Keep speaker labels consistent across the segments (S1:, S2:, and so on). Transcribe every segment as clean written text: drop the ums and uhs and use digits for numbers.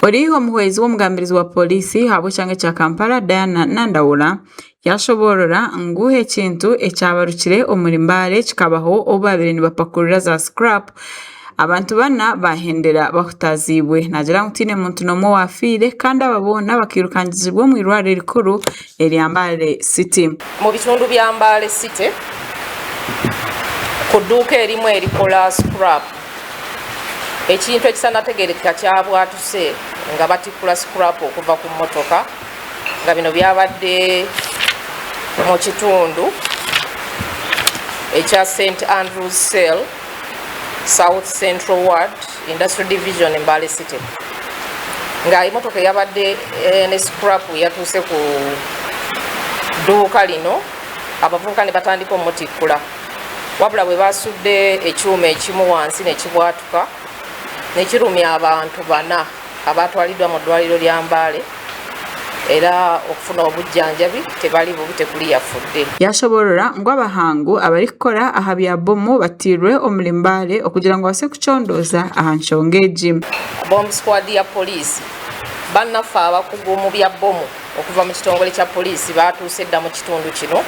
S1: Ori omuhwezi w'omugambirizi wa Pooriisi ahabw'ekyanga ekya Kampala, Diana Nandawula yashoboorora ngu ekintu ekyabarukire omuri Mbale kikabaho obu baabaire nibapakurura za scrap abantu bana baahendera bahutaziibwe. Naagira ngu tihaine muntu n'omwe owaafiire kandi aba boona bakiirukangizibwa omu irwariro erikuru erya Mbale City.
S2: Mu bitundu bya Mbale City ku dduuka erimu erikola scrap ekintu ekitanategerekeka kyabwatuse nga batikkula scrap okuva ku mmotoka nga bino byabadde mu kitundu ekya St Andrews Cell South Central Ward Industrial Division Mbale City nga emotoka eyabadde eh, ne scrap yatuuse ku dduuka lino abavubuka ne batandika omutikkula wabula bwe basudde ekyuma ekimu wansi ne kibwatuka ne kirumya abantu bana abaatwaliddwa mu ddwaliro lya Mbale era okufuna obujjanjabi tebali bubi tekuli yafudde.
S1: Yashoboorora ngu abahangu abarikukora aha bya bomu batairwe omuri Mbale okugira ngu babaase kucondooza aha nshonga egi.
S2: Bomb squad ya poliisi, bannaffe abakugu mu bya bbomu okuva mu kitongole kya poliisi baatuuse dda mu kitundu kino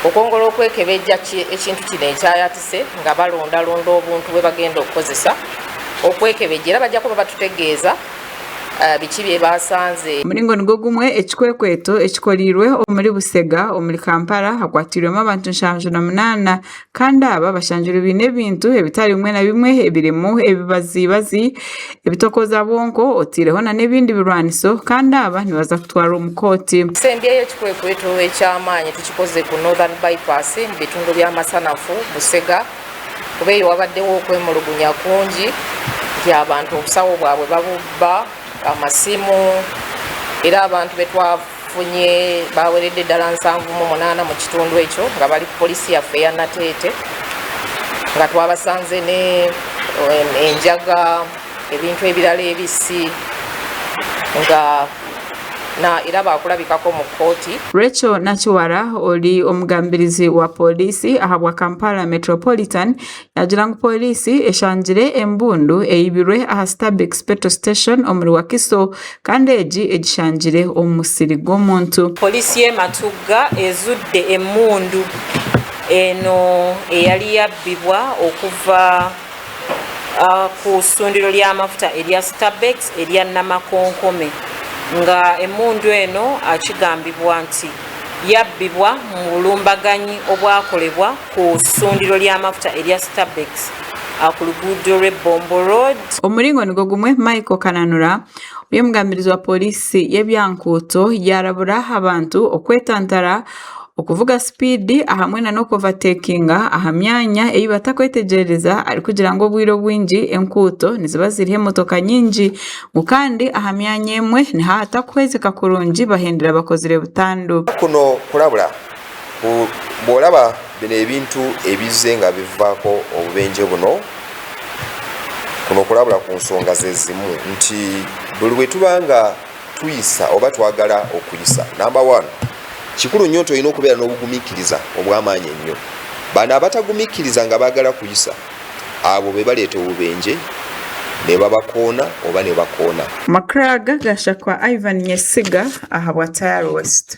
S2: okwongera okwekebejja ekintu kino ekyayatise nga balondalonda obuntu bwe bagenda okukozesa okwekebejja era bajja kuba batutegeeza eh, biki bye basanze.
S1: Omuringo nigwo gumwe ekikwekweto ekikoreirwe omuri Busega omuri Kampala hakwatiirwemu abantu 78 kandi aba bashangirwe baine ebintu ebitari bimwe na bimwe ebirimu ebibazibazi, ebitokoza bwonko otaireho nana ebindi birwaniso kandi aba nibaza kutwarwa omu kooti.
S2: Tusembyeyo ekikwekweto eky'amaanyi tukikoze ku Northern Bypass mu bitundu bya Masanafu, Busega kuba eyo wabaddewo okwemulugunya kungi nti abantu obusawo bwabwe babubba, amasimu era abantu be twafunye baweredde ddala 78 mu kitundu ekyo nga bali ku poliisi yaffe eya Nateete nga twabasanze ne enjaga ebintu ebirala ebisi nga na era baakulabikako mu kkooti.
S1: Rachel Nakiwala ori omugambirizi wa pooriisi ahabwa Kampala Metropolitan yaagira ngu pooriisi eshangire embundu eibirwe aha Stabex Petrol Station omuri Wakiso kandi egi egishangire omu musiri gw'omuntu.
S3: Poliisi y'e Matugga ezudde emmundu eno eyali yabbibwa okuva ku ssundiro ly'amafuta erya Stabex erya Namakonkome nga emmundu eno kigambibwa nti yabbibwa mu bulumbaganyi obwakolebwa ku ssundiro ly'amafuta erya Stabex ku luguudo lw'e Bombo Road.
S1: Omuringo nigwo gumwe, Michael Kananura, ori omugambirizi wa pooriisi y'ebyankuuto yaarabura abantu okwetantara okuvuga sipiidi ahamwe nana okuovatekinga aha myanya ei batakwetegyereza arikugira ngu obwire obwingi enkuuto niziba ziriho emotoka nyingi ngu kandi aha myanya emwe nihahatakuhwezeka kurungi bahendera bakozire butandu.
S4: Kuno kulabula bw'olaba bino ebintu ebizze nga bivaako obubenje buno, kuno kulabula ku nsonga ze zimu nti buli bwe tuba nga tuyisa oba twagala okuyisa, namba one, kikulu nnyo nti olina okubeera n'obugumiikiriza obw'amaanyi ennyo. Bano abatagumiikiriza nga baagala kuyisa, abo be baleeta obubenje ne babakoona oba ne bakoona.
S1: Amakuru aga gashakwa Ivan Nyesiga ahabwa Tayari West.